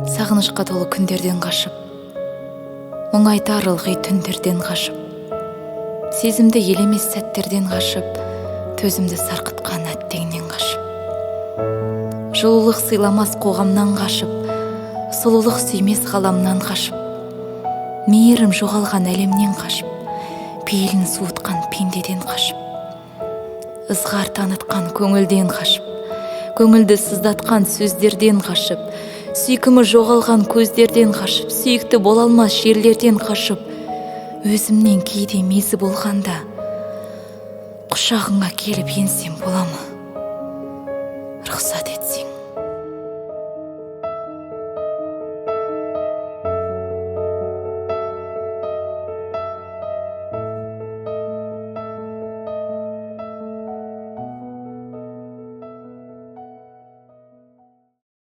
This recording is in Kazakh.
Сағынышқа толы күндерден қашып, мұңайтар ылғи түндерден қашып, сезімді елемес сәттерден қашып, төзімді сарқытқан әттеңнен қашып, жылулық сыйламас қоғамнан қашып, сұлулық сүймес ғаламнан қашып, мейірім жоғалған әлемнен қашып, пейілін суытқан пендеден қашып, ызғар танытқан көңілден қашып, көңілді сыздатқан сөздерден қашып, сүйкімі жоғалған көздерден қашып, сүйікті бола алмас жерлерден қашып, өзімнен кейде мезі болғанда, құшағыңа келіп енсем бола ма?